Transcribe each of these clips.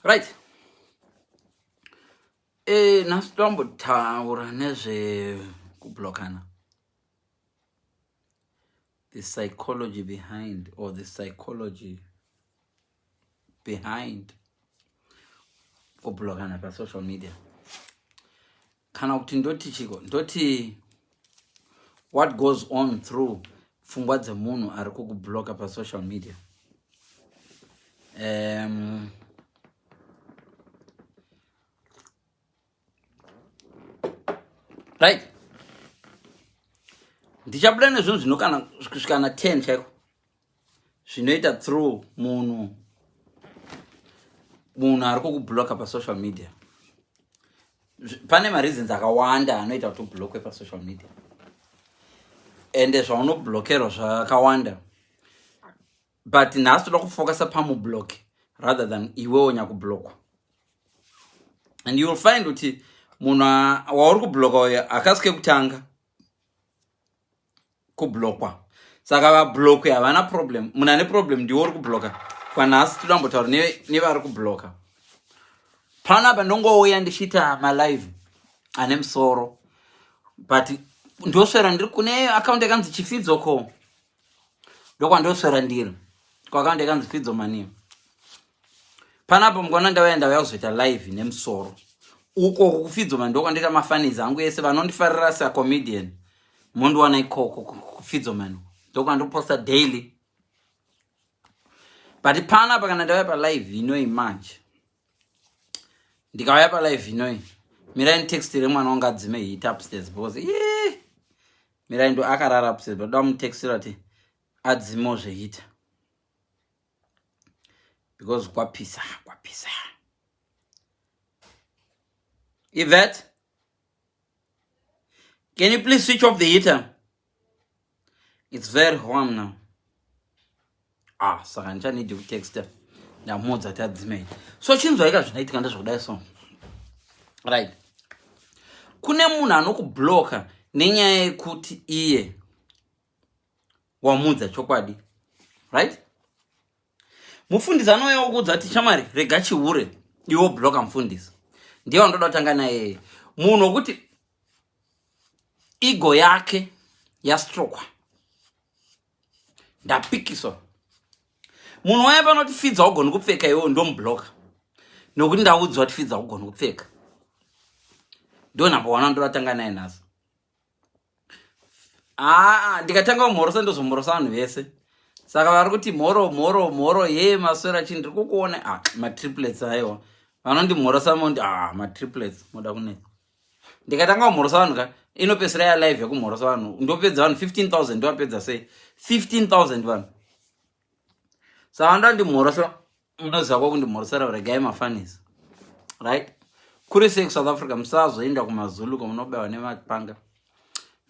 Right, e, nhasi tombotaura nezvekublokana, the psychology behind or the psychology behind kublokana pasocial media, kana kuti ndoti chiko, ndoti what goes on through pfungwa dzemunhu ari kukubloka pasocial media. Right, ndichabuda nezvinhu zvinokana kusvikana 10 chaiko zvinoita through munhu ari kukubloka pasocial media. Pane mareasons akawanda anoita kuti ublokwe pasocial media, ende zvaunoblokerwa zvakawanda, but nhasi toda kufocusa pamublock rather than iwewo nyakublokwa. And you will find kuti munhu wauri kubloka uyo hakasi kekutanga kublokwa, saka vablokwe havana problem. Munhu ane problem ndiwo uri kubloka. Kwanhasi toda kumbotaura nevari kubloka panapa. Ndongouya ndichiita malive ane musoro, but ndoswera ndiri kune account yakanzi Chifidzo ko, ndokwandoswera ndiri kuaccount yakanzi Fidzo Mania. Panapa mukaona ndauya, ndauya kuzoita live nemusoro. Uko kuFidzo Mani ndokwandoita mafunnies angu ese. Vanondifarira sacomedian mondiwana ikoko kuFidzo Mani, ndokwandoposta daily. But panapa kana ndauya palive inoi manje, ndikauya palive inoi, mirai nditextire mwana wangu adzime heat upstairs, because ii, mirai, ndo akarara upstairs, but damutextira kuti adzimo zveheater because kwapisa, kwapisa. Yvette, can you please switch off the heater? It's very warm now. Ah, saka ndichanidi kutexta, ndamuudza kuti adzime. So chinzwaika, zvinoitika ndezvekudai. So right, kune munhu anokubloka nenyaya yekuti iye wamuudza chokwadi, right? Mufundisi anouya wokuudza kuti, "Shamwari, rega chihure." Iwe bloka mufundisi. Ndiye wandoda kutanga naye, munhu wokuti ego yake yastrokwa, ndapikiswa. Munhu waya panoti, "Fidza, ugoni kupfeka iwewo," ndomubloka nokuti ndaudzwa kuti, "Fidza, ugoni kupfeka." Ndo number one wandoda kutanga naye nhasi. Aa, ndikatanga kumhorosa ndozomhorosa vanhu vese, saka vari kuti, "Mhoro, mhoro, mhoro ye maswera chii?" Ndiri kukuona. Ah, matriplets, aiwa, vanondimhorosa mondi. Ah, matriplets, moda kunetsa. Ndikatanga kumhorosa vanhu ka, inopedzisira yalive yekumhorosa vanhu. Ndopedza vanhu 15,000. Ndovapedza sei 15,000 vanhu? Saka vanoda ndimhorosa, munoziva kwakundimhorosera. Regai mafunnies. Right, kuri sei kuSouth Africa? Musazoenda kumaZulu kwamunobewa nemapanga,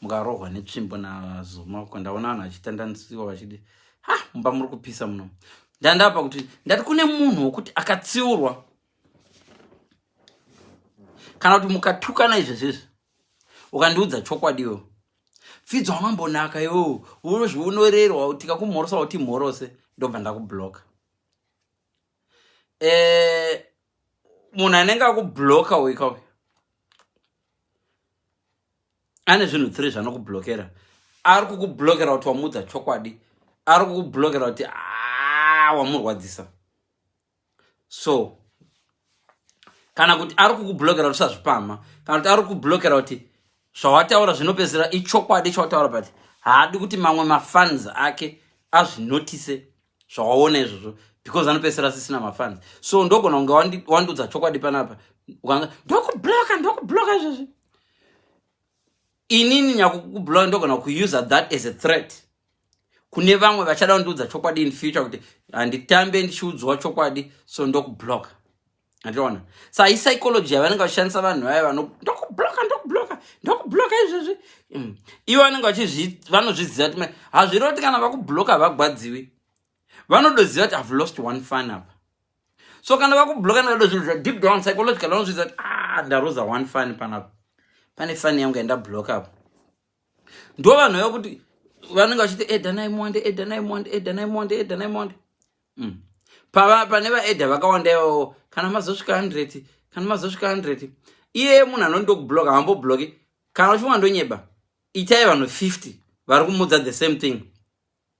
mukarohwa netsvimbo naZuma. Ndaona vanhu vachitandanisiwa vachidi ha mumba muri kupisa muno. Ndandapa kuti ndati kune munhu wokuti akatsiurwa, kana kuti mukatukana izvezvizvi, ukandiudza chokwadiwo, "Pfidza, unambonaka iwewo, unozvionorerwa," tikakumhorosa utimhorose, ndobva ndakubloka. Munhu anenge akubloka uyu ane zvinhu 3 zvanokublokera. Ari kukublokera kuti wamuudza chokwadi, ari kukublokera kuti wamurwadzisa, so kana kuti ari kukublokera kuti usazvipamha, kana kuti ari kukublokera kuti zvawataura zvinopedzisira ichokwadi chawataura, but haadi kuti mamwe mafans ake azvinotise zvawaona izvozvo, because anopedzisira asisina mafans. So ndogona kunge wandiudza chokwadi panapa, ndokubloka, ndokubloka izvozvi. Inini nyakukubloka ndogona kuusa that as a threat kune vamwe vachada kundiudza chokwadi in future, kuti handitambe ndichiudzwa chokwadi, so ndokubloka. Andiona sa ipsychology yavanenge vachishandisa vanhu vaya vano ndokubloka, ndokubloka, ndokubloka izvezvi. Ivo vanenge vanozviziva kuti hazvireva kuti kana vakubloka havagwadziwi. Vanodoziva kuti, "I've lost one fan apa." So kana vakubloka, ndadozvinhu deep down psychological vanozviziva kuti, "Ah, ndaroza one fan panapa, pane fan yangu yandabloka apa." Ndo vanhu vekuti vanenge vachiti, "Edanai monde, edanai monde, edanai monde, edanai monde." Pava pane vaedha vakawanda ivavo, kana mazosvika 100, kana mazosvika 100, iye munhu anondokubloka hambobloki. Kana uchifunga ndonyeba, itai vanhu 50 vari kumudza the same thing,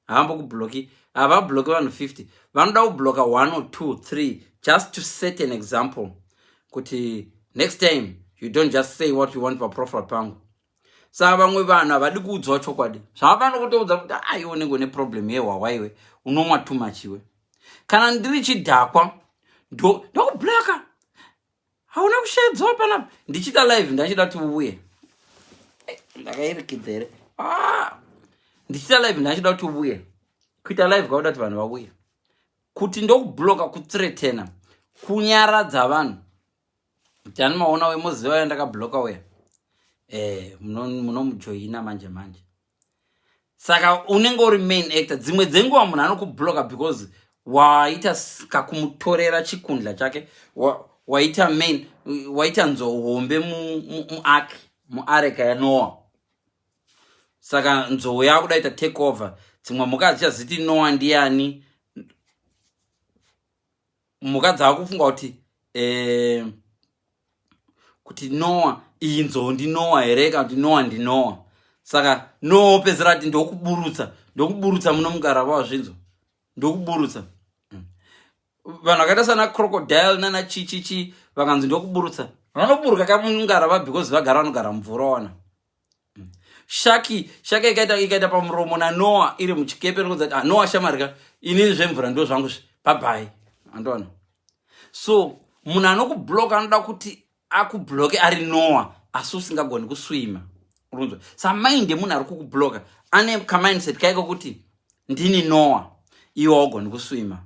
haambokubloki. Havabloki vanhu 50, vanoda kubloka 1 or 2 3 just to set an example kuti next time you don't just say what you want paprofile pangu. Saka vamwe vanhu havadi kuudzwa chokwadi, zvavafana kutoudza kuti aiwe, unenge une problem yehwahwa iwe, unomwa too much iwe. Kana ndiri chidhakwa ndokubloka, hauna kushedzwa panapa. Ndichiita live, ndachida kuti uvuye. Ndakairikidza here? Ah! Ndichiita live, ndachida kuti uvuye. Kuita live kwakuda kuti vanhu vauye. Kuti ndokubloka, kuthreatena, kunyaradza vanhu kuti ani maona we muziva yandakabloka uya, munomujoina manje manje. Saka unenge uri main actor. Dzimwe dzenguva munhu anokubloka because waita kakumutorera chikundla chake, waita main, waita nzou hombe muark, muareka yaNoa. Saka nzou yakuda ita take over, dzimwe mhuka hadzichaziti Noa ndiani. Mhuka dzaakufunga kuti Noa, iyi nzou ndiNoa here, kana kuti Noa ndiNoa? Saka Noa opedzera ati ndokuburutsa, ndokuburutsa muno mugarava, wazvinzwa, ndokuburutsa. Vanhu vakaita sana crocodile nana chichichi vakanzi ndokuburutsa, vanoburuka kamungarava because vagara vanogara mumvura wana. Shark, shark ikaita pamuromo naNoa iri muchikepe, nokuti ah, Noa shamarika, inini zvemvura ndo zvangu, bye, andoona. So munhu anokubloka anoda kuti akubloke ari Noa asi usingagoni kuswima, urunzwa? Samind emunhu ari kukubloka ane kamindset kaiko kuti ndini Noa, iwe waugoni kuswima,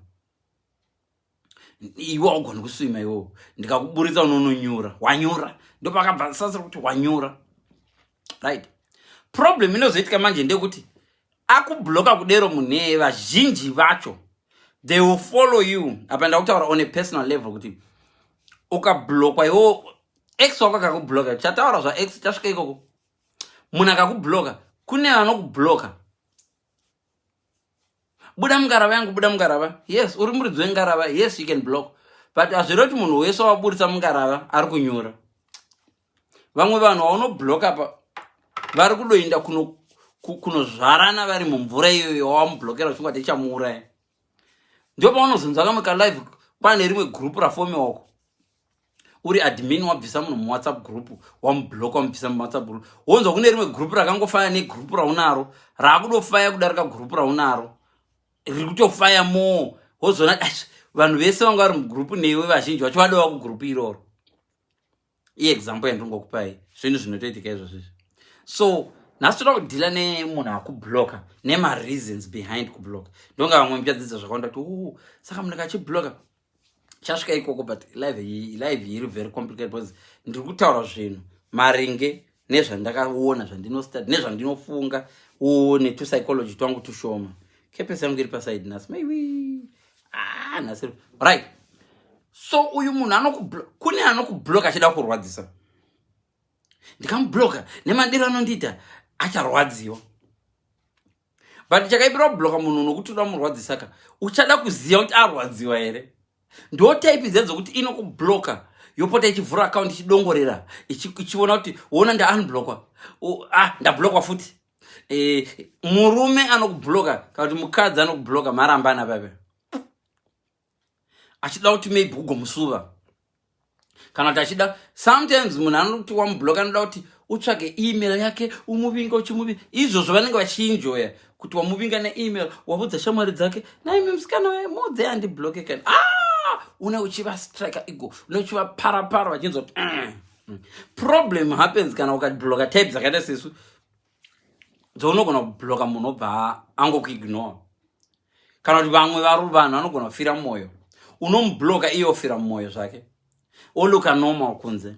iwe waugoni kuswima, iwowo ndikakuburitsa unononyura, wanyura. Ndopakabva sasiri kuti wanyura, right? Problem inozoitika manje ndeyekuti akubloka kudero munheye, vazhinji vacho they will follow you. Apa ndakutaura on a personal level kuti ukablokwa iwo, ex wako akakubloka, chataura zvaex chasvika ikoko, munhu akakubloka, kune vanokubloka, buda mungarava yangu, buda mungarava. Yes, uri muridzi wengarava, yes, you can block, but hazviri kuti munhu wese waburitsa mungarava ari kunyura. Vamwe vanhu vaunobloka pa vari kudoinda kunozvarana vari mumvura iyoyo wawamublokera uchinga tichamuuraya. Ndo paunozonzwa kamwe kalive pane rimwe group rafomiwako, uri admin, wabvisa munhu muWhatsApp group, wamubloka, wamubvisa muWhatsApp group, wonzwa kune rimwe group rakangofanana negroup raunaro, raakudofaya kudarika group raunaro, riri kutofaya more. Wozoona vanhu vese vanga vari mugroup newe, vazhinji vacho vadova kugroup iroro. Iexample yandingokupai, zvinhu zvinotoitika izvozvo izvi. So nhasi toda kudeala nemunhu akubloka nemareasons behind kubloka. Ndonga vamwe muchadzidza zvakawanda kuti o saka munhu kachibloka chasvika ikoko. But live live iri very complicated because ndiri kutaura zvinhu maringe nezvandakaona, zvandinostudy, nezvandinofunga wo netupsychology twangu tushoma. Kepesi yangu iri paside nhasi, maybe, ah, nhasi, right? So uyu munhu, kune anokubloka achida kurwadzisa. Ndikamubloka nemadiro anondiita acharwadziwa. But chakaipira kubloka munhu nokuti uda murwadzisaka, uchada kuziva kuti arwadziwa here. Ndo type dziya dzokuti inokubloka, yopota ichivhura account, ichidongorera, ichiona kuti ona ndaunblokwa, ah, ndablokwa futi. Murume anokubloka kana kuti mukadzi anokubloka marambana pape achida kuti maybe ugomusuva, kana kuti achida, sometimes munhu anoti wamubloka anoda kuti utsvage email yake umuvinga, uchimuvinga. Izvozvo vanenge vachienjoya kuti wamuvinga neemail, wabudza shamwari dzake, naimi musikana we mudze andibloke kani. Ah, une uchivastrika ego, une uchivaparapara vachinzwa kuti Problem happens kana ukabloka type dzakaita sesu dzaunogona kubloka, munhu obva angokuignore, kana kuti vamwe vanhu vanogona kufira mwoyo. Unomubloka, iye ofira mumwoyo zvake, olooka normal kunze.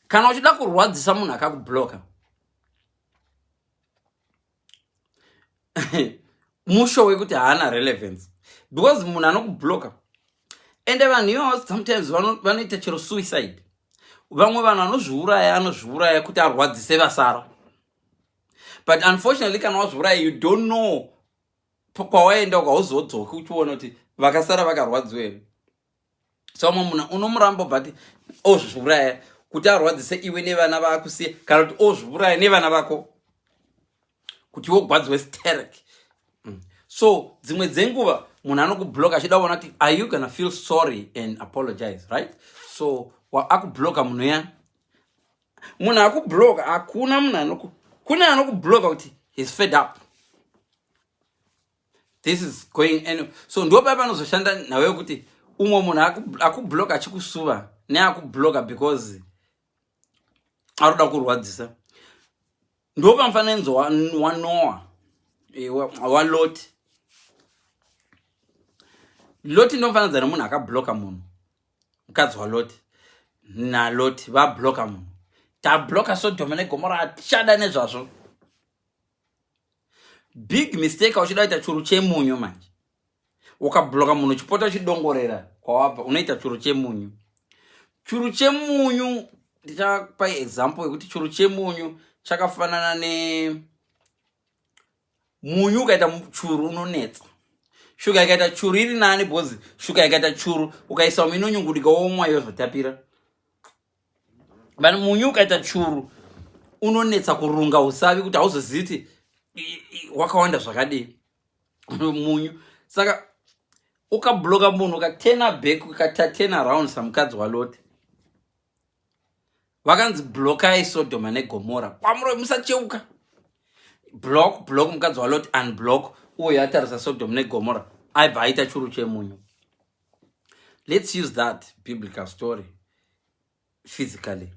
Kana uchida kurwadzisa munhu akakubloka, musho wekuti haana relevance, because munhu anokubloka, ende vanhu ivavo sometimes vanoita chero suicide. Vamwe vanhu vanozviuraya, anozviuraya kuti arwadzise vasara. But unfortunately, kana wazviuraya, you don't know. Kwawaenda uko hauzodzoki uchiona kuti vakasara vakarwadziwa here. So umwe munhu unomuramba but ozviuraya kuti arwadzise iwe nevana vakusiya, kana kuti ozviuraya nevana vako kuti wogwadziwe sterek. So dzimwe dzenguva munhu anokubloka achida kuona kuti are you gonna feel sorry and apologize, right? So akubloka munhu ya munhu akubloka, hakuna munhu anoku, kune anokubloka kuti he's fed up, this is going anyway. So ndo pai panozoshanda nhau yekuti umwe munhu akubloka achikusuva neakubloka because aroda kurwadzisa. Ndo pamufananidzo waNoa, waLoti. Loti ndomufananidza nemunhu akabloka munhu. Mukadzi waLoti naLoti vabloka munhu, tabloka Sodhoma neGomora, hatichada nezvazvo. Big mistake. Uchida kuita churu chemunyu manje, ukabloka munhu uchipota uchidongorera kwawabva, unoita churu chemunyu. Churu chemunyu, ndichapai example yekuti churu chemunyu chakafanana ne munyu. Ukaita churu unonetsa. Shuga ikaita churu iri nani, because shuga ikaita churu ukaisa umu inonyungudika, womwa yozotapira. But munyu ukaita churu unonetsa kurunga usavi, kuti hauzozivi kuti wakawanda zvakadii munyu. Saka ukabloka munhu, ukatena back, ukata turn around samukadzi waLoti, vakanzi blokai Sodhoma neGomora kwamuro, musacheuka. Block, block, mukadzi waLoti unblock, uyo atarisa Sodom neGomora, aibva aita churu chemunyu. Let's use that biblical story physically.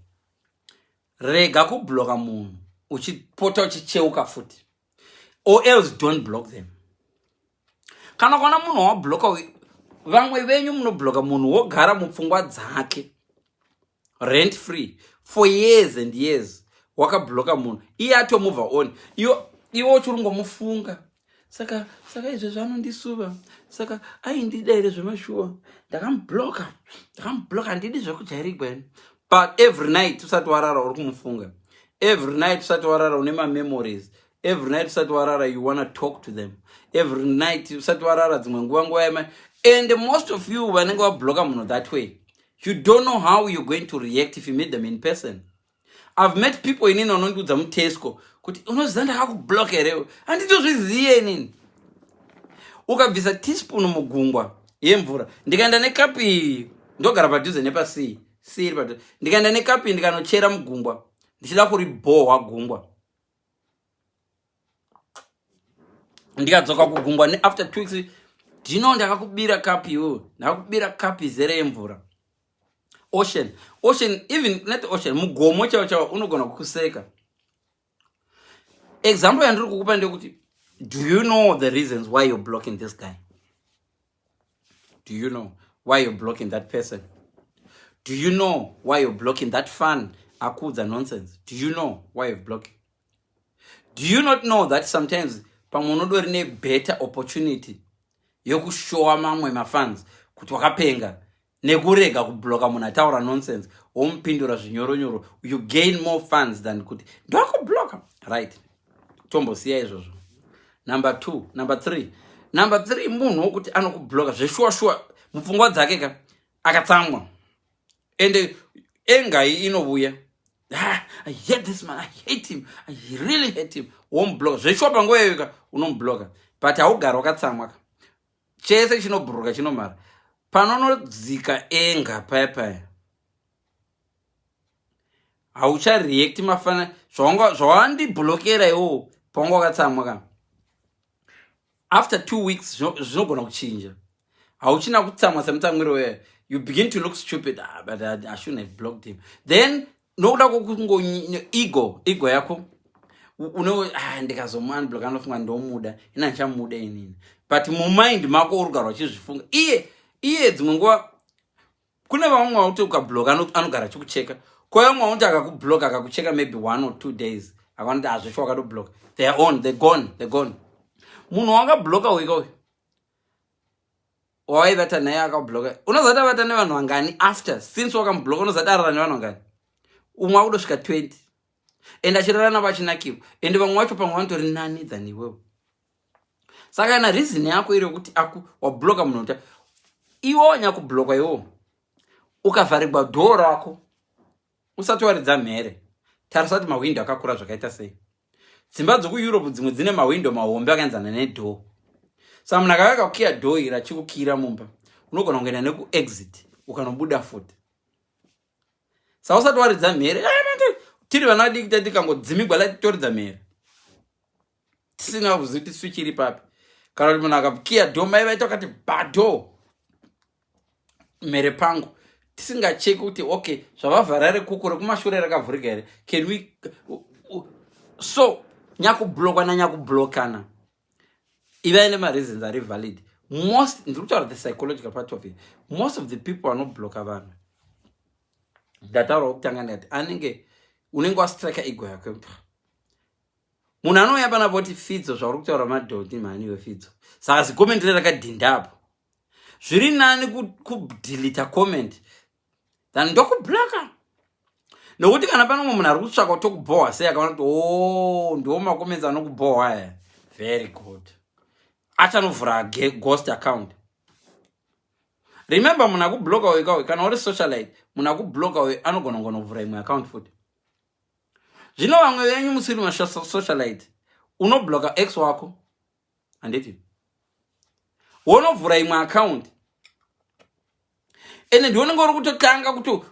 Rega kubloka munhu uchipota uchicheuka futi, or else don't block them. Kana ukaona munhu wabloka, vamwe venyu munobloka munhu wogara mupfungwa dzake rent free for years and years. Wakabloka munhu, iye atomove on, iwe uchiringomufunga. Saka izvezvi anondisuva, saka aindida here zvemashuwa? Ndakamubloka, ndakamubloka, handidi zvekujairigwa ini. But every night usati warara uri kumufunga, every night usati warara une mamemories, every night usati warara you wanna talk to them, every night usati warara dzimwe nguva nguva yema. And most of you vanenge vabloka munhu that way, you don't know how you're going to react if you meet them in person. I've met people inini vanondiudza muTesco kuti, "Unoziva ndakakublock here?" Handitozviziye inini. Ukabvisa teaspoon mugungwa yemvura, ndikaenda nekapi iyi, ndogara padhuze nepasea, sea iri padhuze, ndikaenda nekapi iyi ndikanochera mugungwa ndichida kuribhohwa gungwa, ndikadzoka kugungwa after 2 weeks, ndino ndakakubira kapi iwewe, ndakakubira kapi zere yemvura. Ocean, ocean, even not ocean, mugomo chaiwo chaiwo unogona kukuseka. Example yandiri kukupa ndeyekuti, do you know the reasons why you're blocking this guy? Do you know why you're blocking that person? Do you know why you're blocking that fan akuudza nonsense? Do you know why you're blocking? Do you not know that sometimes pamwe unodori nebetter opportunity yokushowa mamwe mafans kuti wakapenga nekurega kubloka munhu ataura nonsense, womupindura zvinyoronyoro? You gain more fans than kuti ndokubloka, right? Tombosiya izvozvo. Number two, number three, number three, munhu wokuti anokubloka zveshuwa shuwa mupfungwa dzake ka akatsamwa, ende engai inovuya. "Ah, I hate this man, I hate him, I really hate him." Womubloka zveshuwa panguva iyoyo ka, unomubloka, but haugari wakatsamwa ka. Chese chinobhuruka chinomhara panonodzika enga paya paya, hauchareact mafana zvawandiblockera iwowo pawanga wakatsamwa ka. After 2 weeks zvinogona kuchinja, hauchina kutsamwa semutsamwiro weyo. You begin to look stupid. "Ah, but I shouldn't have blocked him then." Nokuda kwokungo ego yako une, "Ah, ndikazomuunblock anofunga ndomuda, ina ndichamuda inini." But mumind mako uri kugara uchizvifunga iye iye. Dzimwe nguva kune vamwe vakuti ukabloka anogara achikucheka. Kwauya mumwe wakuti akakubloka, akakucheka maybe 1 or 2 days, akaona kuti hazvisho, wakatobloka, they are on, they gone, they gone. Munhu wakabloka wika uyu wawaivata naye akabloka, unozati avata nevanhu vangani after since wakamubloka? Unozati arara nevanhu vangani? Umwe akudosvika 20, and achirara navo achinakirwa, ende vamwe vacho pamwe vanotori nani than iwewe. Saka kana reason yako iri yekuti aku wabloka munhu, kuti iwe wanyakubloka, iwo ukavharigwa dhoo rako usati waridza mhere, tarisa kuti mahwindo akakura zvakaita sei. Dzimba dzokuEurope dzimwe dzine mahwindo mahombe akaenzana nedhoo. Saka munhu akauya akakukiya dhoo iri, achikukiyira mumba, unogona kungoenda nekuexit ukanobuda futi. Saka usati waridza mhere, tiri vana vadiki tati tikangodzimigwa light toridza mhere tisina kuziva kuti switch iri papi. Kana kuti munhu akakiya dhoo, mai vaita vakati bhadhoo mhere pangu, tisingacheki kuti okay, zvavavhara rekuku rekumashure rakavhurika here? Can we so nyakublokwa nanyakublokana, ivai nemareasons ari valid. Most, ndiri kutaura the psychological part of it, most of the people vanobloka vanhu, ndataurawo kutanga ndikati anenge unenge wastrika ego yako. Munhu anouya panapa kuti, "Fidzo, zvauri kutaura madhoti mhani iwe Fidzo." Saka zicomment rerakadhinda apo, zviri nani kudelita comment than ndokubloka, nokuti kana pane umwe munhu ari kutsvaka kutokubhohwa sei, akaona kuti o oh, ndiwo macomments anokubhohwa aya, very good, achanovhura ghost account. Remember, munhu akubloka uyu kauyu, kana uri socialite, munhu akubloka uyu anogona kungonovhura imwe account futi. Zvino vamwe venyu musiri masocialite, unobloka ex wako, handiti? Wonovhura imwe account, ende ndionenge uri kutotanga kuti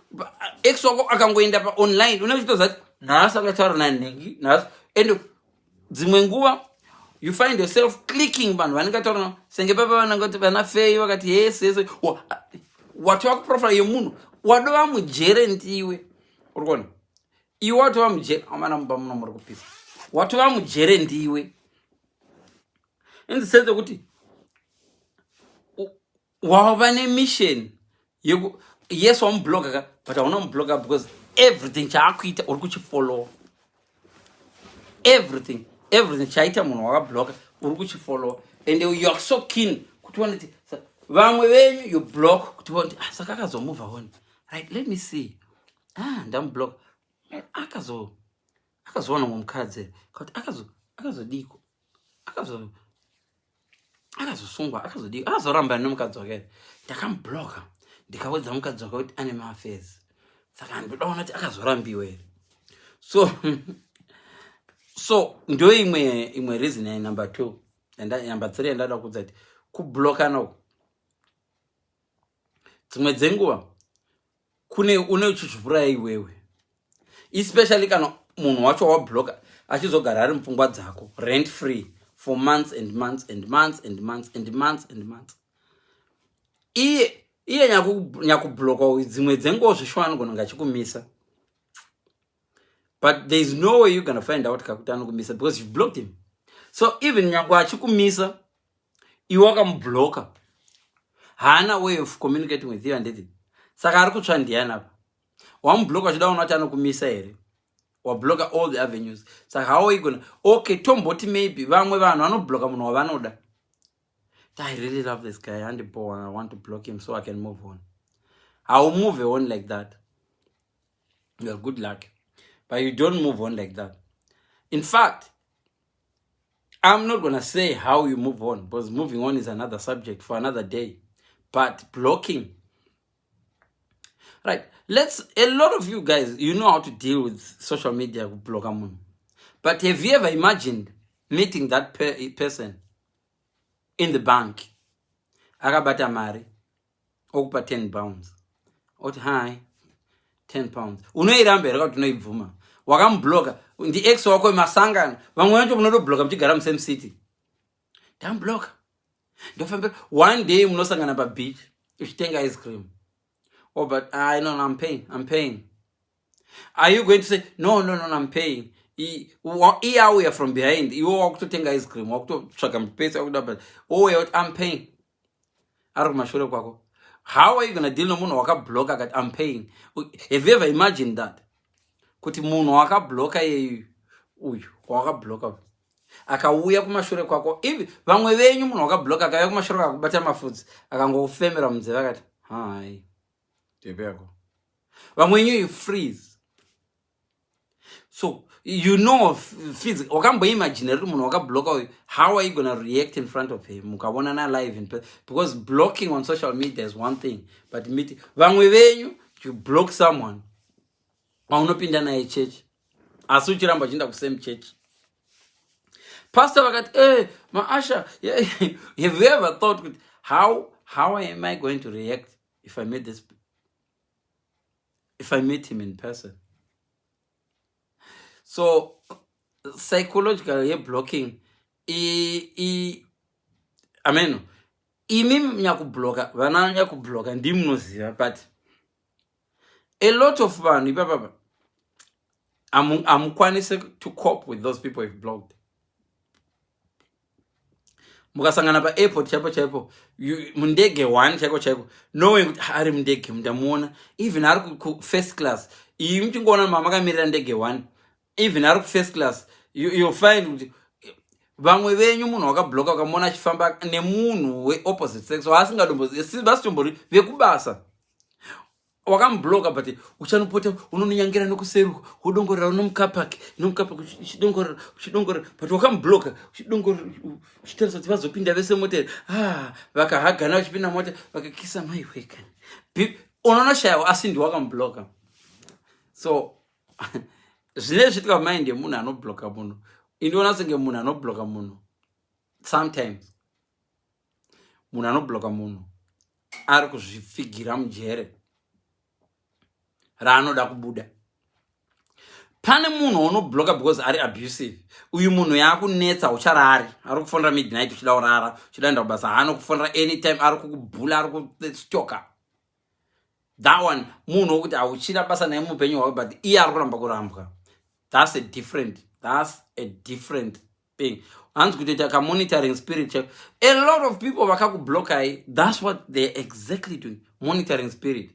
ex wako akangoenda paonline, unenge uchitoziva kuti nhasi akataura nanhingi nhasi. And dzimwe nguva you find yourself clicking vanhu vanenge taura senge papa vanenge vana Fei vakati yes yes, watova kuprofile yemunhu wadova mujere. Ndiwe uri kuona iwe watova mujere. Amana, mumba muno muri kupisa. Watova mujere ndiwe, in the sense yekuti wava nemission yeku, yes, wamubloka ka, but hauna mubloka because everything chaakuita uri kuchifollowa. Everything, everything chaita munhu wakabloka uri kuchifollowa, and you are so keen kuti one kuti vamwe venyu you block kuti one, ah, saka akazomove on, right? Let me see. Ah, ndamubloka, akazowana mumwe mukadzi, kuti akazodiko, akazosungwa, akazodii, akazorambana nemukadzi wake. Ndakamubloka, ndikawedza mukadzi wake kuti ane maaffairs, saka ndoda kuona kuti akazorambiwa here. So ndo imwe reason ya number two and number three yandada kuudza kuti kublokana uku dzimwe dzenguva kune une uchizvivuraya iwewe, especially kana munhu wacho wabloka achizogara ari mupfungwa dzako rent free for months and months and months and months and months and months. Iye nyakubloka uyu, dzimwe dzenguva zvishuwa anogona kunge achikumisa, but there is no way you're gonna find out kakuti anokumisa because you've blocked him. So even nyange achikumisa, iwe wakamubloka, haana way of communicating with you, handiti? Saka ari kutsva ndiani apa? Wamubloka uchida kuona kuti anokumisa here? Wabloka all the avenues, saka how are you gonna? Okay, tomboti maybe vamwe vanhu vanobloka munhu wavanoda. "I really love this guy, andibo, I want to block him so I can move on." I'll move on like that? Well, good luck, but you don't move on like that. In fact, I'm not gonna say how you move on because moving on is another subject for another day. But blocking, right? Let's, a lot of you guys, you know how to deal with social media, block munhu, but have you ever imagined meeting that person in the bank, akabata mari, okupa £10, oti, "Hi, £10"? Unoiramba here kuti unoibvuma? Wakamubloka, ndi ex wako, masangano. Vamwe vacho munotobloka muchigara musame city. "Ndamubloka, ndofambira." One day munosangana pabeach uchitenga ice cream. "Oh, but I no, no, I'm paying, I'm paying." Are you going to say, No, I'm paying"? Iye auya from behind, iwe wakutotenga ice cream, wakutotsvaga mupesa wakuda, but ouya kuti, "I'm paying," ari kumashure kwako. How are you gonna deal nomunhu wakabloka akati, "I'm paying"? Have you ever imagined that, kuti munhu wakabloka iyeyu, uyu wakabloka, akauya kumashure kwako? Even vamwe venyu, munhu wakabloka akauya kumashure kwako, kubata mafudzi, akangofemera munzeve akati, "Hai, ndepe yako," vamwe venyu you freeze. So You know, wakamboimagine kuti munhu wakabloka uyu, how are you gonna react in front of him mukaonana live in person? Because blocking on social media is one thing, but meet vamwe venyu, you block someone waunopinda naye church, asi uchiramba uchienda kusame church. Pastor vakati, maasha, have you ever thought kuti how am I going to react if I meet him in person? So psychological yeblocking i ameno imi nyakubloka, vana nyakubloka ndimunoziva, but a lot of vanhu ipapapa hamukwanisi to cope with those people you've blocked. Mukasangana paairport chaipo chaipo, mundege one chaiko chaiko, knowing kuti ari mundege, mundamuona even ari kufirst class, iyi muchingoona mamakamirira ndege one, even ari kufirst class, you'll find kuti vamwe venyu munhu wakabloka, ukamuona achifamba nemunhu weopposite sex waasingadombovasitombori vekubasa, wakamubloka, but uchanopota unononyangira nokuseri, wodongorera nomucar park, nomucar park, uchidongorera, uchidongorera, but wakamubloka, uchidongorera, uchitarisa kuti vazopinda vese mota. Ah, vakahagana vachipinda mota, vakakisa, maiwekani, unonoshayiwa, asi ndiwakamubloka. So zvinenge zviitika mumind yemunhu anobloka munhu, indiona senge munhu anobloka munhu, sometimes munhu anobloka munhu ari kuzvipfigira mujere raanoda kubuda. Pane munhu unobloka because ari abusive. Uyu munhu yaakunetsa, ucharari, ari kufonera midnight uchida kurara, uchida enda kubasa, haanokufonera anytime, ari kukubhula, ari kustoka. That one munhu wokuti hauchina basa naye muupenyu hwako, but iye ari kuramba kurambwa. That's a different thing. Hanzi kutoita kamonitoring spirit chako. A lot of people vakakublokai, that's what they're exactly doing, monitoring spirit,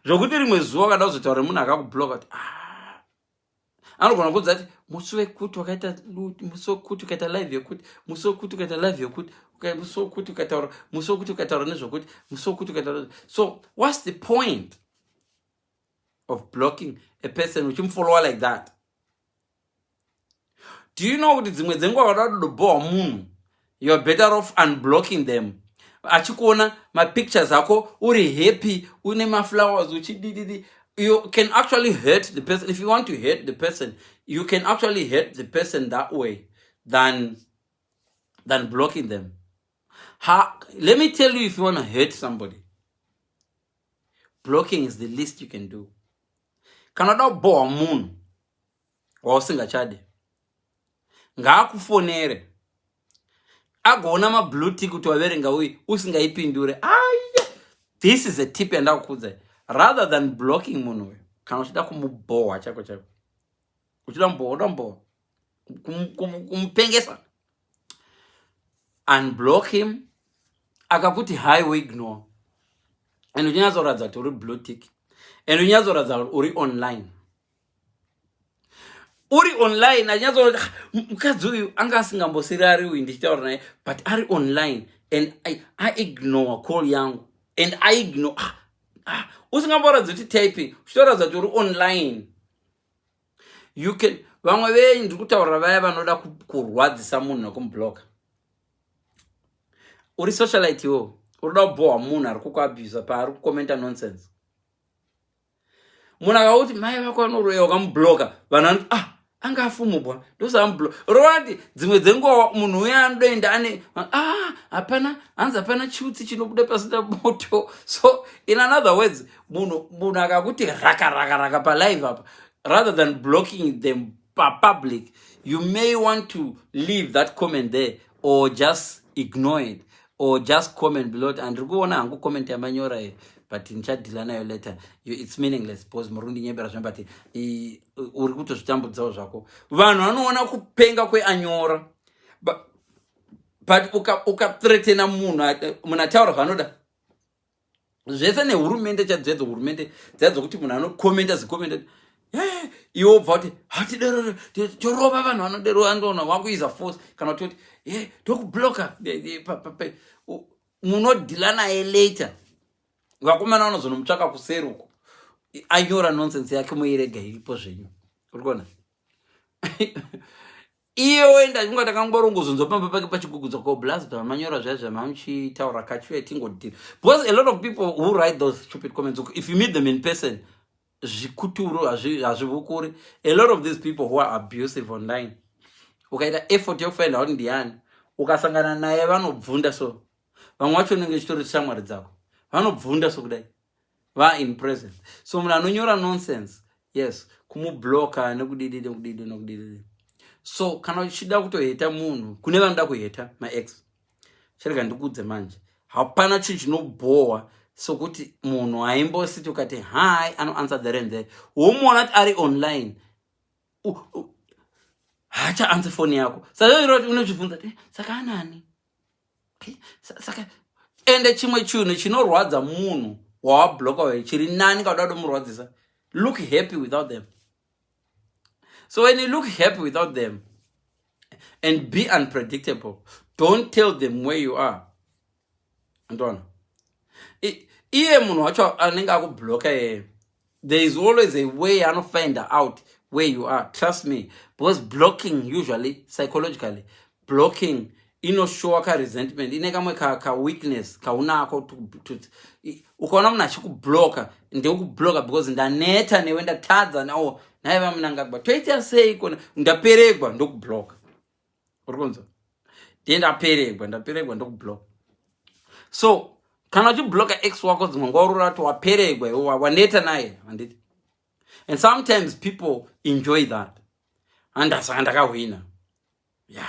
zvokuti rimwe zuva wakada kuzotaura nemunhu akakubloka kuti, ah, anogona kudza kuti musi wekuti wakaita, musi wekuti ukaita live yekuti, musi wekuti ukaita live yekuti, musi wekuti ukataura, musi wekuti ukataura nezvokuti, musi wekuti ukataura. So what's the point of blocking a person uchimufollowa like that? Do you know kuti dzimwe dzenguva wada kudobhohwa munhu, you are better off unblocking them, achikuona mapictures ako uri happy, une maflowers, uchidididi. You can actually hurt the person. If you want to hurt the person, you can actually hurt the person that way than blocking them. Let me tell you, if you want to hurt somebody, blocking is the least you can do. Kana uda kubhohwa munhu wausingachade, ngaakufonere, agoona mablue tick kuti waverenga uyu, usingaipindure. Aya, this is a tip yandakukudzai. Rather than blocking munhu uyu, kana uchida kumubhohwa chako chako, uchida mubhohwa, uda mubhohwa, kumupengesa, unblock him. Akakuti hi, uignore, and uchinyatsoratidza kuti uri blue tick, and uchinyatsoratidza kuti uri online, uri online, achinyatsoona kuti, "Ah, mukadzi uyu anga asingambosiri ari uyu ndichitaura naye, but ari online and I ignore call yangu and I ignore." Ah, ah, usingamboratidza kuti typing, uchitoratidza kuti uri online. You can, vamwe venyu, ndiri kutaurira vaya vanoda kurwadzisa munhu nekumubloka. Uri socialite iwo, uri kuda kubhohwa munhu ari kukuabusa paari kukomenta nonsense. Munhu akakuti mai vako vanoroya, wakamubloka, vanhu vanoti, "Ah, anga afumubwa, ndosamubloka." Rovati dzimwe dzenguva munhu uya anodoenda ane, ah, hapana, hanzi hapana chiutsi chinobuda pasina moto. So in another words, munhu akakuti raka raka raka palive apa, rather than blocking them papublic, you may want to leave that comment there or just ignore it or just comment below, "Andiri kuona hangu comment yamanyora iyi, but ndichadhila nayo later. It's meaningless because muri kundinyembera zvino, but uri kutozvitambudzawo zvako." Vanhu vanoona kupenga kweanyora, but ukathreatena munhu, munhu ataura zvaanoda zvese nehurumende chadzedzo, hurumende dzia dzokuti munhu anokomenda zikomenda, iwe wobva kuti hatiderere, torova vanhu vanodero, andoona wakuisa force, kana kutoti e tokubloka, munodhila naye later. Vakomana vanozonomutsvaka kuseri uko, anyora nonsense yake, muirega iripo zvenyu. Uri kuona iye oenda achinga takangorongozonzwa pamba pake pachigugudzwa ko blast manyora zvaya zvamamuchitaura kachiuya tingodira, because a lot of people who write those stupid comments, if you meet them in person, zvikuturo hazvivukuri. A lot of these people who are abusive online, ukaita effort yekufind out ndiani, ukasangana naye, vanobvunda. So vamwe vacho unenge chitori shamwari dzako, vanobvunda. So kudai va in present, so munhu anonyora nonsense, yes, kumubloka nekudidi nekudidi nekudidi. So kana uchida kutoheta munhu, kune vanoda kuheta maex, chirega ndikudze manje, hapana chinhu chinobhohwa sokuti munhu aimbositi ukati hi, anoanswer there and there, womuona kuti ari online, haacha-answer foni yako. Saka unozvibvunza kuti, "Saka anani?" Saka ende chimwe chinhu chinorwadza munhu wawabloka chiri nani, kauda kutomurwadzisa, look happy without them. So when you look happy without them and be unpredictable, don't tell them where you are. Andona iye munhu wacho anenge akubloka iye, there is always a way anofind out where you are, trust me, because blocking usually, psychologically, blocking inoshowa karesentment, ine kamwe kaweakness kaunako. Ukaona munhu achikubloka, ndekubloka because ndaneta newe, ndatadza nao naiva Munangagwa, toita sei kona, ndaperegwa, ndokubloka. Uri kunzwa? Ndiye ndaperegwa, ndaperegwa, ndokubloka. So kana uchibloka ex wako, dzimwe nguva urura kuti waperegwa iwe, waneta naye, handiti? And sometimes people enjoy that. Andasaka ndakahwina ya,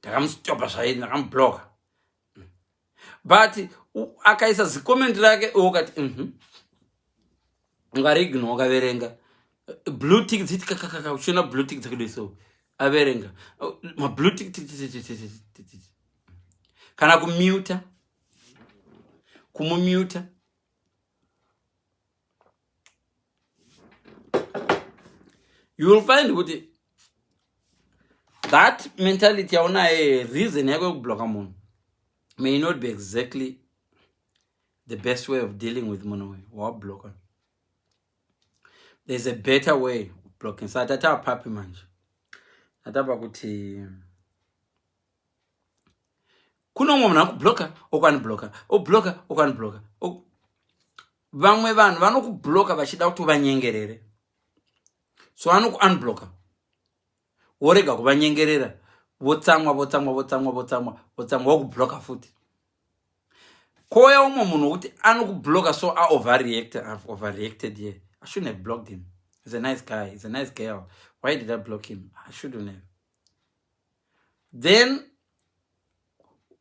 ndakamustopa zvaii, ndakamubloka, but akaisa zicomment rake, ukati ungariignore, ukaverenga blue tick dziti kakakaka, uchiona blue tick dzakadai, so averenga mablue tick tick tick tick tick tick tick. Kana kumuta, kumumuta. You will find kuti that mentality yaunayo, reason yako yekubloka munhu may not be exactly the best way of dealing with munhu uyu wawabloka. There's a better way of blocking. Saka tata papi manje? Tatapa kuti kuno umwe munhu akubloka, okwanibloka, obloka, okwanibloka. Vamwe vanhu vanokubloka vachida kuti uvanyengerere, so vanokuunbloka, worega kuvanyengerera, votsamwa, votsamwa, votsamwa, votsamwa, votsamwa, wokubloka futi. Kouya umwe munhu wekuti anokubloka, so aoverreact, "I've overreacted here. I shouldn't have blocked him. He's a nice guy, he's a nice girl. Why did I block him? I shouldn't have." Then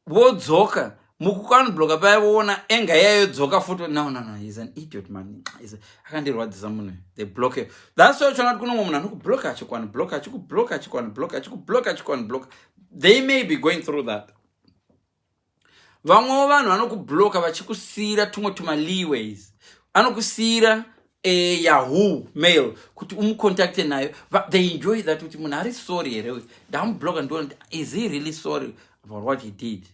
vodzoka mukukanbloka paya, voona enga iyayo, yodzoka futi. No, no, no, he's an idiot, man. Akandirwadzisa munhu." They block you. That's why uchiona kuti kuno mumwe munhu anokubloka, achikuunbloka, achikubloka, achikuunbloka, achikubloka, achikuunbloka. They may be going through that. Vamwewo vanhu vanokubloka vachikusiyira tumwe tumaleeways, anokusiyira Yahoo Mail kuti umucontacte nayo. They enjoy that, kuti munhu ari sorry here uyu, ndamubloka, ndiona kuti is he really sorry about what he did.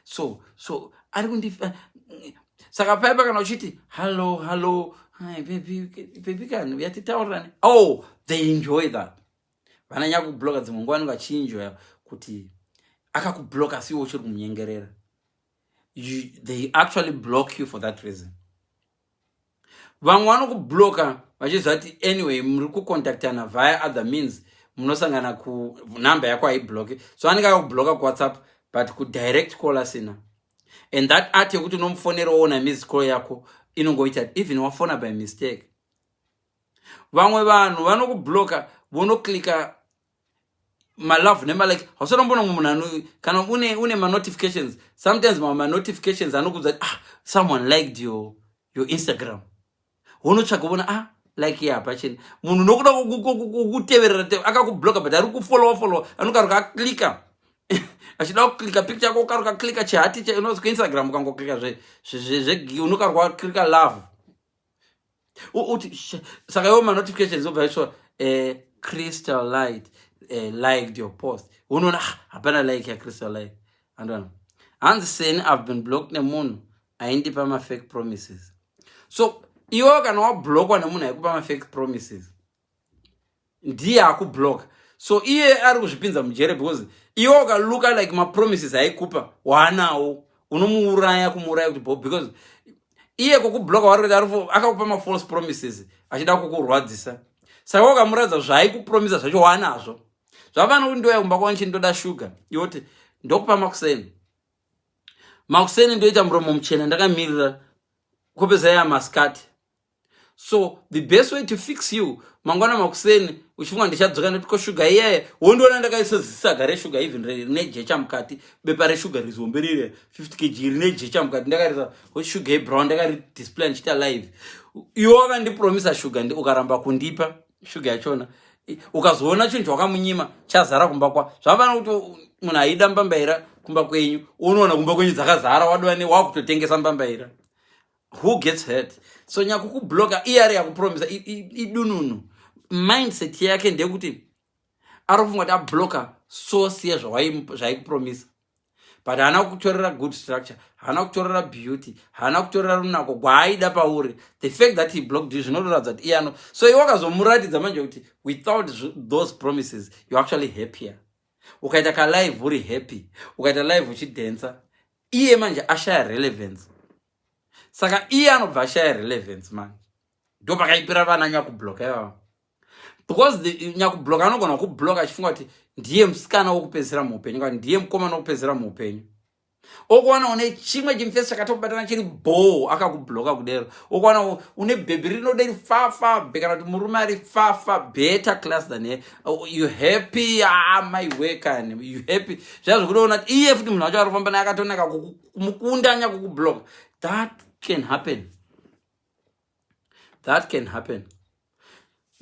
So ari kundi saka paipa kana uchiti, "Hallo, hallo, hi baby, baby, kani yatitaurirani?" Oh, they enjoy that. Vananya kubloka, dzimwe nguva vanenge vachienjoya kuti akakubloka asiwo uchiri kumunyengerera. They actually block you for that reason. Vamwe vanokubloka vachiziva kuti anyway muri kucontactana via other means, munosangana kunhamba yako haibloki, so anenge akakubloka kuWhatsApp, but kudirect call asina. And that art yekuti unomufonera woona missed call yako inongoita even wafona by mistake. Vamwe vanhu vanokubloka, vonoklika malove nemalike. Hausatombona mumwe munhu ano kana une manotifications, sometimes mamwe manotifications anokuudza kuti, "Ah, someone liked your Instagram." Wonotsvaga, vona, "Ah, like ye hapachena." Munhu nokuda kuteverera akakubloka, but ari kufollowa followa, anokaruka aklika achida kuklika picture yako, ukaruka klika chihati unozi kuInstagram, ukangoklika unokaruka waklika love. Uti saka iwo manotifications obva iswa, "Crystal Light liked your post." Unoona, "Ah, hapana like yaCrystal Light." Andona hanzi, "Seni I've been blocked nemunhu aindipa mafake promises." So iwewo kana wablokwa nemunhu aikupa mafake promises. Ndiye akublock, so iye ari kuzvipinza mujere because iwe ukalooka like mapromises aikupa waanawo, unomuuraya, kumuuraya kuti bo, because iye kukublocka wari kuti akakupa mafalse promises achida kukurwadzisa. Saka ukamuratidza zvaaikupromisa zvacho waanazvo, zvafana kuti ndoya kumba kwanu, chindoda shuga, iwoti ndokupa makuseni. Makuseni ndoita muromo muchena ndakamirira kupedza ya maskati. So the best way to fix you, mangwana makuseni uchifunga ndichadzoka, ndoti ko shuga iyaya, wondiona ndakaisa zisaga reshuga, even rine jecha mukati, bepa reshuga rizombe rire 50 kg rine jecha mukati, ndakarisa shuga yebrown, ndakaridisplay ndichiita live. Iwe wakandipromisa shuga, ukaramba kundipa shuga yachona. Ukazoona chinhu chawakamunyima chazara kumba kwa, zvafana kuti munhu aida mbambaira kumba kwenyu, unoona kumba kwenyu dzakazara, wadova wakutotengesa mbambaira. Who gets hurt? So nyakukubloka iye ari yakupromisa idununu. Mindset yake ndeyekuti ari kufunga kuti abloka source yezvaikupromisa, but haana kutorera good structure, haana kutorera beauty, haana kutorera runako gwaaida pauri. The fact that he blocked you zvinotoratidza kuti iye ano. So iwe wakazomuratidza manje kuti without those promises you actually happier. Ukaita kalive uri happy, ukaita live uchidhensa, iye manje ashaya relevance. Saka iye anobva ashaya relevance manje. Ndo pakaipira vana nyakubloka ivavo, because nyakubloka anogona kubloka achifunga kuti ndiye musikana wokupedzisira muupenyu kana ndiye mukomana wokupedzisira muupenyu. Okuwana une chimwe chimufesi chakatobatana chiri bho, akakubloka kudero. Okuwana une bhebhi rinode rifafa kana kuti murume ari fafa, better class than ye. Oh, you happy? Ah, my work, you happy? Zviya zvekutoona kuti iye futi munhu wacho ari kufamba naye akatonaka kumukunda nyakukubloka. That can happen, that can happen.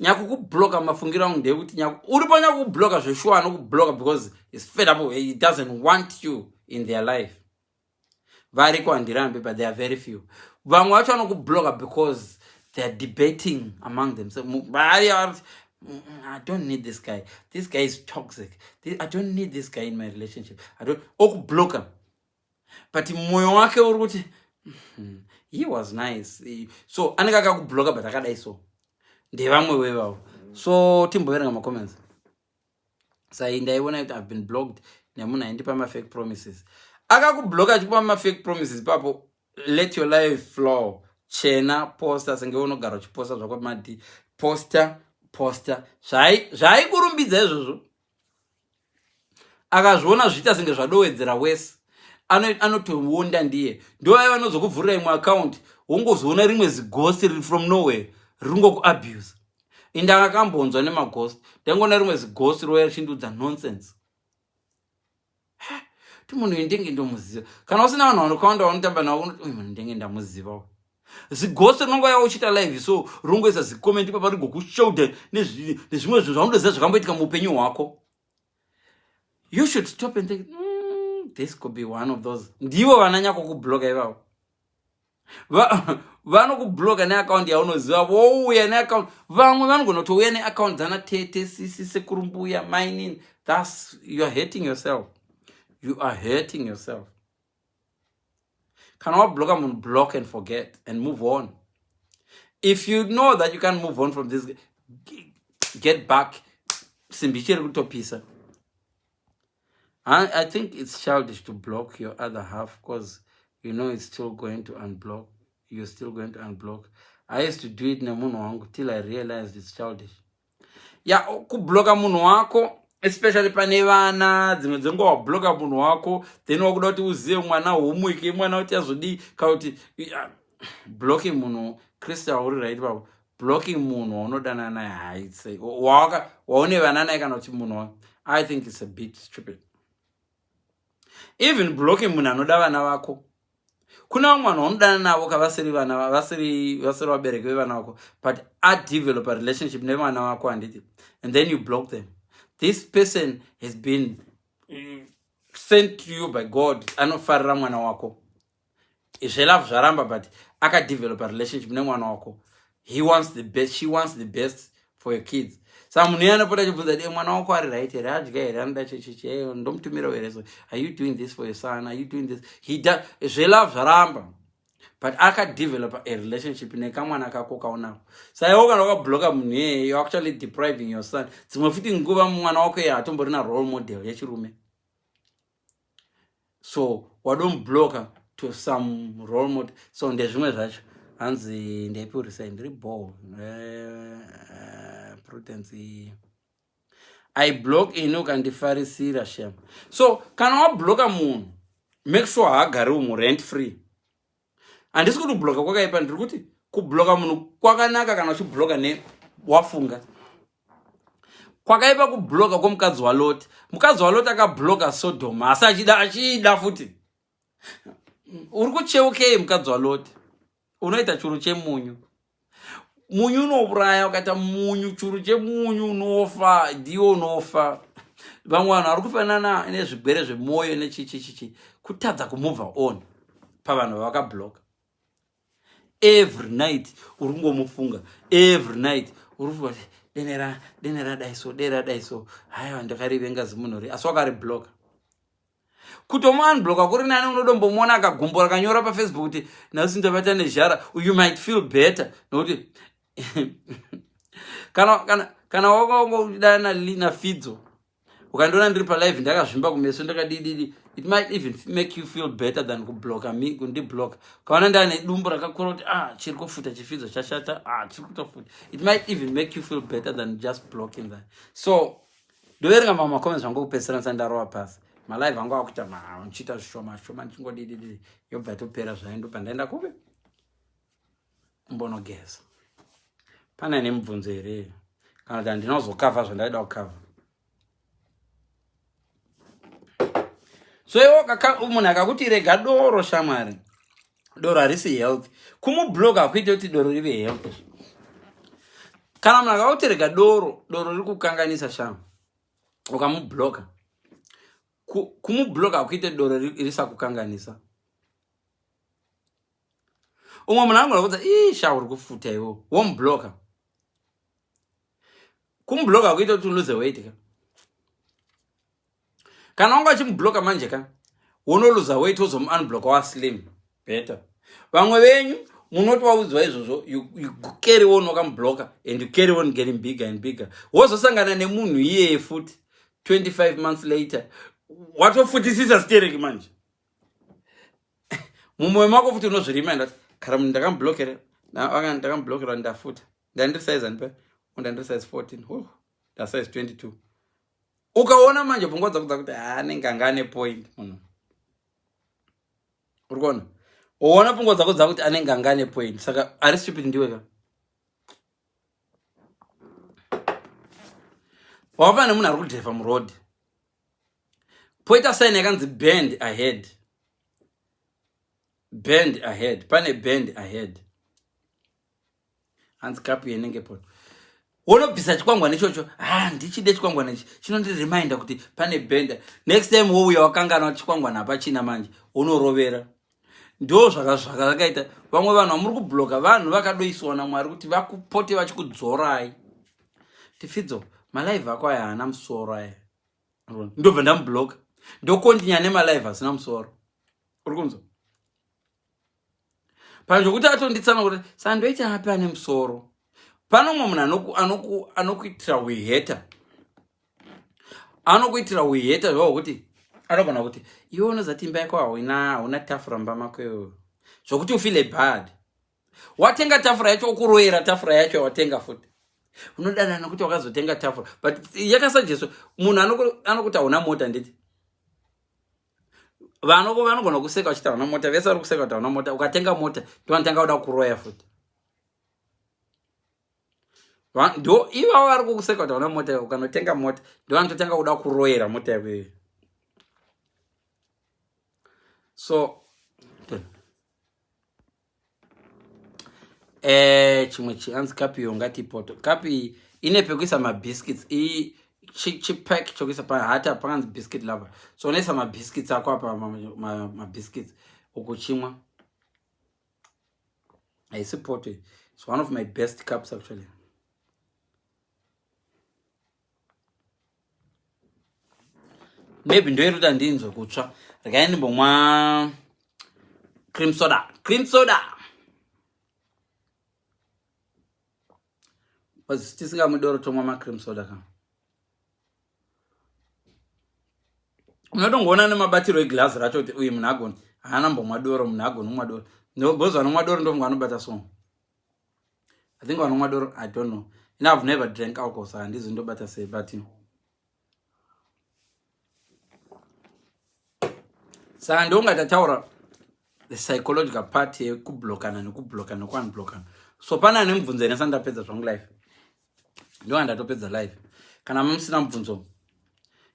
Nyakukubloka, mafungiro angu ndeyekuti uripo nyakukubloka zveshuwa anokubloka because is fed up, he doesn't want you in their life. Variko, handirambi, but they are very few. Vamwe vacho vanokubloka because they are debating among themselves. "I don't need this guy. This guy is toxic. I don't need this guy in my relationship. I don't." Okubloka, but mwoyo wake uri kuti, he was nice." So anenge akakubloka but akadai. So ndevamwe wevavo. So timboverenga macomments. Sai ndaiona kuti "I've been blocked nemunhu aindipa mafake promises." Akakubloka achikupa mafake promises ipapo, let your life flow. Chena, posta senge unogara uchiposta zvako, madi posta, posta zvaikurumbidza izvozvo. Akazviona zviita senge zvadowedzera wese, anotoonda. Ndiye ndovai vanozokuvhurira imwe account, wongozoona rimwe zighost riri from nowhere ringokuabuse. Inde akambonzwa nemaghost, ndaingoona rimwe zighost roya richindiudza nonsense ti munhu uyu ndenge ndomuziva. Kana usina vanhu vanokawanda vanotamba navo, unoti uyu munhu ndenge ndamuziva. Zighost rinongouya uchiita live, so ringoisa zicomment ipapa, rigokushoulder nezvimwe zvinhu zvaunotoziva zvakamboitika muupenyu hwako. You should stop and think, this could be one of those. Ndivo vananyakokubloka ivavo. Vanokubloka neaccount yaunoziva, vouya neaccount. Vamwe vanogona kutouya neaccount dzana tete, sisi, sekuru, mbuya, mainini. Thats you are hurting yourself, you are hurting yourself. Kana wabloka munhu, block and forget and move on. If you know that you can move on from this, get back. Simbi ichiri kutopisa. I think it's childish to block your other half because you know it's still going to unblock. You're still going to unblock. I used to do it nemunhu wangu till I realized it's childish. Ya, kubloka munhu wako, especially pane vana, dzimwe dzenguva wabloka munhu wako, then wakuda kuti uzive mwana homework yemwana kuti azodii, kana kuti blocking munhu. Crystal, uri right papo. Blocking munhu waunodana naye, haitse waune vana naye, kana kuti munhu, I think it's a bit stupid. Even blocking munhu anoda vana vako. Kuna vamwe vanhu vanodana navo kavasiri vana, vasiri vabereki vevana vako, but adevelop a relationship nevana vako, handiti? And then you block them. This person has been sent to you by God. Anofarira mwana wako. Zvelove zvaramba, but akadevelop a relationship nemwana wako. He wants the best, she wants the best for your kids. Saka munhu iye anopota achibvunza kuti, "Mwana wako ari right here? Adya here? Anoda checheche? Ndomutumirawo here? So are you doing this for your son? Are you doing this?" He does. Zvelove zvaramba. But akadevelopa a relationship nekamwana kako kaunako. Saiwo kana wakabloka munhu iyeye, you're actually depriving your son. Dzimwe futi nguva mwana wako iye hatomborina role model yechirume. So wadomubloka to some role model. So ndezvimwe zvacho. Hanzi ndaipiurisai ndiri ball. Prudence. I block ini ukandifarisira shem. So kana wabloka munhu, make sure haagari umu rent free. Handisi kuti kubloka kwakaipa, ndiri kuti kubloka munhu kwakanaka kana uchibloka ne wafunga. Kwakaipa kubloka kwomukadzi waLoti. Mukadzi waLoti akabloka Sodom asi achida achida futi. Uri kucheukei mukadzi waLoti? Unoita churu chemunyu. Munyu unouraya, ukaita munyu churu chemunyu unofa, ndiwo unofa. Vamwe vanhu vari kufanana nezvigwere zvemwoyo nechichichichi, kutadza kumove on pavanhu vavakabloka. Every night uri kungomufunga, every night uri kufunga kuti denera denera dai so, dera dai so, haiwa ndakarivenga zimunhu ri, asi wakaribloka. Kutomuunblocka kuri nani, unodombomuona akagumbo rakanyora pafacebook kuti nhasi ndabata nezhara, you might feel better nokuti kana kana kana wakangoda naFidzo ukandiona ndiri palive ndakazvimba kumeso ndakadididi, it might even make you feel better than kublocka me, kundiblocka. Ukaona ndane dumbu rakakura kuti ah chiri kufuta chifidzo chashata, ah chiri kutofuta, it might even make you feel better than just blocking that. So ndoverenga mamwe macomments vangu kupedzisira ndisati ndarova pasi. Malive angu akuita ndichiita zvishoma shoma ndichingodididi, yobva yatopera zvayo, ndobva ndaenda kupi mbonogeza. Pane nemubvunzo here kana kuti handina kuzokavha zvandaida kukavha? So iwo munhu akakuti rega doro shamwari, doro harisi health, kumublock hakuite kuti doro rive health. Kana munhu akakuti rega doro, doro riri kukanganisa shama, ukamubloka, kumubloka hakuite doro risakukanganisa. Umwe munhu anogona kuudza ii sha uri kufuta iwo, womubloka. Kumubloka hakuite kuti uluze weight ka. Kana wanga uchimubloka manje ka, wonoluza weight, wozomuunblocka waslim better. Vamwe venyu munoti waudzwa izvozvo, you carry on wakamubloka and you carry on getting bigger and bigger, wozosangana nemunhu iyeye futi 25 months later, watofutisisa stereki manje. Mumwoyo mako futi unozvirima ndati kara munhu ndakamublokera, ndakamublokera ndafuta, ndandiri size anipa, ndandiri size 14, oh, ndasize 22. Ukaona manje pfungwa dzako dzakuti anenge anga ane point munhu, uri kuona, uona pfungwa dzako dzakuti anenge anga ane point, saka ari stupid ndiwe ka. Wava nemunhu ari kudhevha muroad, poita sign yakanzi bend ahead, bend ahead, pane bend ahead, hanzi kapu yenenge poto, wonobvisa chikwangwani ichocho, ha ndichide chikwangwani ichi chinondireminder kuti pane bend. Next time wouya wakanganwa kuti chikwangwani hapachina, manje unorovera. Ndo zvakakaita vamwe vanhu vamuri kubloka, vanhu vakadoiswa naMwari kuti vakupote vachikudzorai. Tifidzo, malive ako aya haana musoro aya, ndobva ndamubloka, ndokontinya nemalive asina musoro. Uri kunzwa panzvokuti atonditsana kuti sandoita api ane musoro. Pano umwe munhu anokuitira uheta, anokuitira uheta zvakuti anogona kuti iwe unozati imba yako hauna tafura mumba mako iwewe, zvokuti ufile bad. Watenga tafura yacho, okuroyera tafura yacho yawatenga futi, unodana nokuti wakazotenga tafura, but yakasajeswa. Munhu anokuti hauna mota, nditi vanoko vanogona kuseka vachiti hauna mota, vese vari kuseka kuti hauna mota. Ukatenga mota ndovanotanga kuda kuroya futi. Ndo ivavo vari kukuseka kuti hauna mota, ukanotenga mota ndovanototanga kuda kuroyera mota yako iyoyo. So chimwe chianzi kapi iyo ngati poto kapi ine pekuisa mabiscuits, chipack chokuisa pahati pakanzi biscuit lover. So unoisa mabiscuits ako apa, mabiscuits ukuchimwa. Haisi poto, it's one of my best cups actually. Maybe ndoiri kuti handinzwe kutsva, regai ndimbomwa cream soda, cream soda. Because tisingamwi doro tomwa macream soda ka. Unotongoona nemabatiro eglass racho kuti uyu munhu agoni haana mbomwa doro, munhu agoni kumwa doro. Because vanomwa doro ndofunga vanobata so. I think vanomwa doro, I don't know. You know, I've never drank alcohol, so handizi ndobata sei, but saka ndonga tataura the psychological part yekublokana nekublokana nekuunblokana. So pane ane mubvunzo here ndisati ndapedza zvangu life? Ndonga ndatopedza live. Kana musina mubvunzo,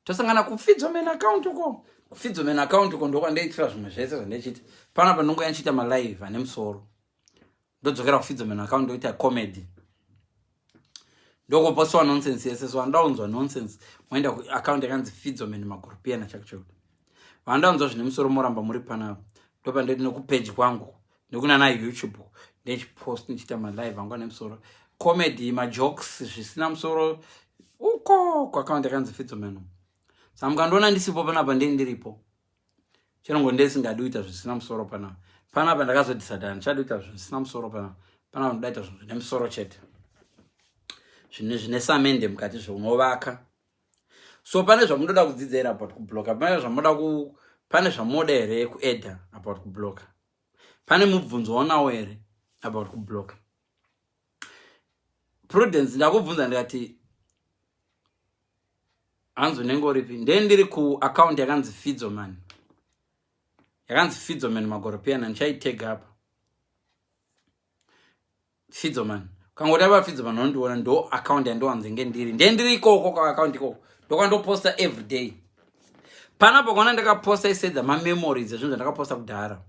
tosangana kuFidzo main account uko. KuFidzo main account uko ndokwandoitira zvimwe zvese zvandichiita panapa. Ndongoya ndichiita malive ane musoro, ndodzokera kuFidzo main account, ndoita comedy, ndokupostiwa nonsense yese. So vanoda kunzwa nonsense, moenda kuaccount yakanzi Fidzoman Magurupiana chakuchakuti. Vanoda kunzwa zvine musoro, moramba muri panapa. Ndopa ndoti nekupeji kwangu nekunana YouTube ndechipost ndichiita malive angu ane musoro, comedy, majokes, zvisina musoro uko kuaccount yakanzi Fidzoman. Saka mukandiona ndisipo panapa, ndei ndiripo chinongo ndesingadi kuita zvisina musoro panapa. Panapa ndakazodecida ndichadi kuita zvisina musoro panapa. Panapa ndoda kuita zvinhu zvine musoro chete, zvinhu zvine samende mukati, zvaunovaka. So pane zvamunoda kudzidza here about kubloka? Pane zvamunoda ku pane zvamunoda here kuadda about kubloka? Pane mubvunzo waunawo here about kubloka? Prudence, ndakubvunza ndikati hanzi unenge uripi? Ndee ndiri kuaccount yakanzi Fidzoman, yakanzi Fidzoman Magoropiana. Ndichaitega apa, Fidzoman. Ukangoti apa Fidzoman, unondiona. Ndo account yandowanzenge ndiri. Ndee ndiri ikoko kuaccount ikoko, ndokwandoposta every day. Panapo kuona ndakaposta isedza mamemories ezvinhu zvandakaposta kudhara.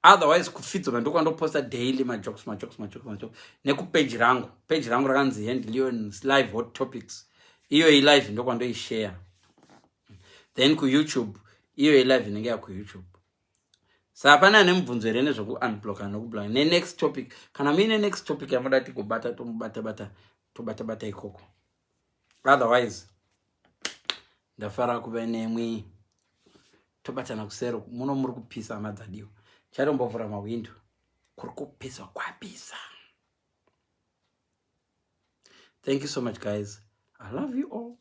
Otherwise kuFidzoman ndokwandoposta daily majokes, majokes, majokes, majokes. Nekupeji rangu, peji rangu rakanzi Hand Leons Live Hot Topics, iyo ilive ndokwandoishare. Then kuYouTube, iyo ilive inenge yakuYouTube. Saka pane ane mubvunzo here nezvekuunblocka nokubloka nenext topic? Kana muine next topic yamuda tigobata, tomubata bata, tobata bata ikoko. Otherwise ndafara kuva nemwi. Tobatana kusero. Muno muri kupisa, hama dzadiwa. Chatombovhura mahwindo, kuri kupisa kwapisa. Thank you so much, guys. I love you all.